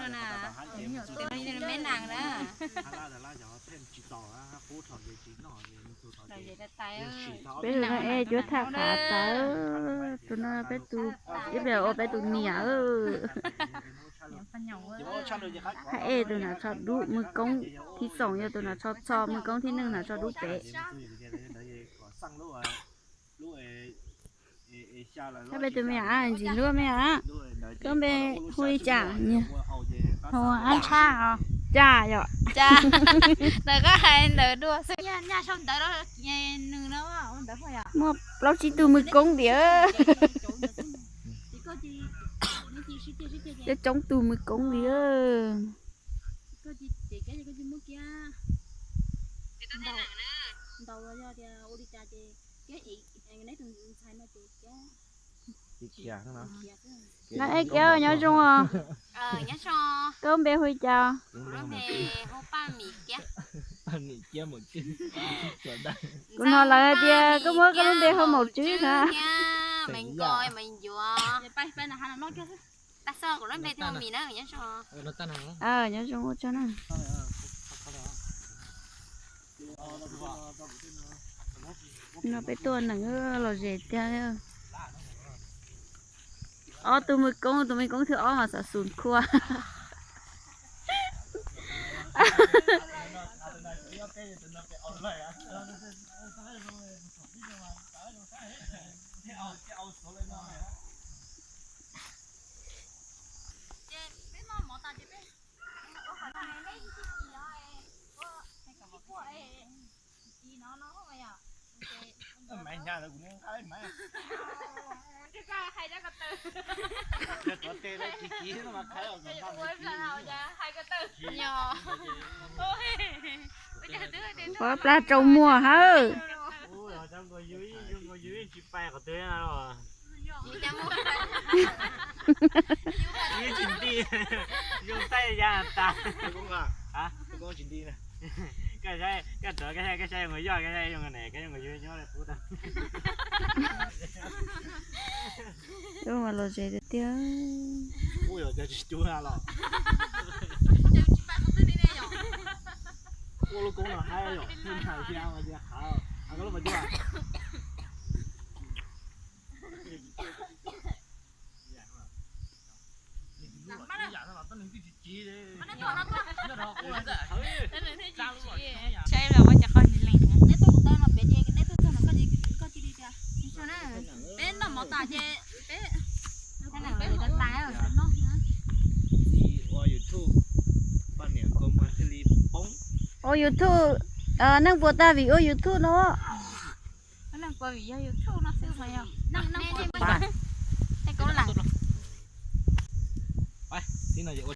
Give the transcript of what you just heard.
Peb tus no es cuab thaj qhav tawv, tus no peb tus, ib pliag ua peb tus niam. Hab ej tus nam tsho dub, mws koob thib xoom yog tus nam tsho txho, mws koob thib neeg nam tsho dub pem. Hab peb tus me nyuam ntsis hlub me nyuam, koj npe hu li cas? Hu Ab Tshaj os. Cas yom? Ntawm koj hais ntawd dua xwb. Muaj plaub tsib tug mws koob tiag. Coob coob tug mws koob tiag. No es kiav nyob zoo os. Koj npe hu li cas? Kuv hnov lawv hais tias koj muab koj lub npe hu Maum Tswb na. Nyob zoo ua tsaug na. No peb tuaj neeg lom zem tiag. Ob tug mws koob, tus mws koob thib ob mas xav xus khua. Pov plag rau muag hawb. Tsis nti, zoo saib ya tas. Koj tuav, koj saib, koj saib zoo yog, koj saib zoo ne, koj zoo yog nyob pub tau. Lom zem tiag tiag. Saib los ua cas qhov leej. Peb noj mov tas ces peb ua YouTube, poj niam kua muag thiaj li poob. Ua YouTube, neej puas tag vim ua YouTube no. Tib no ces ua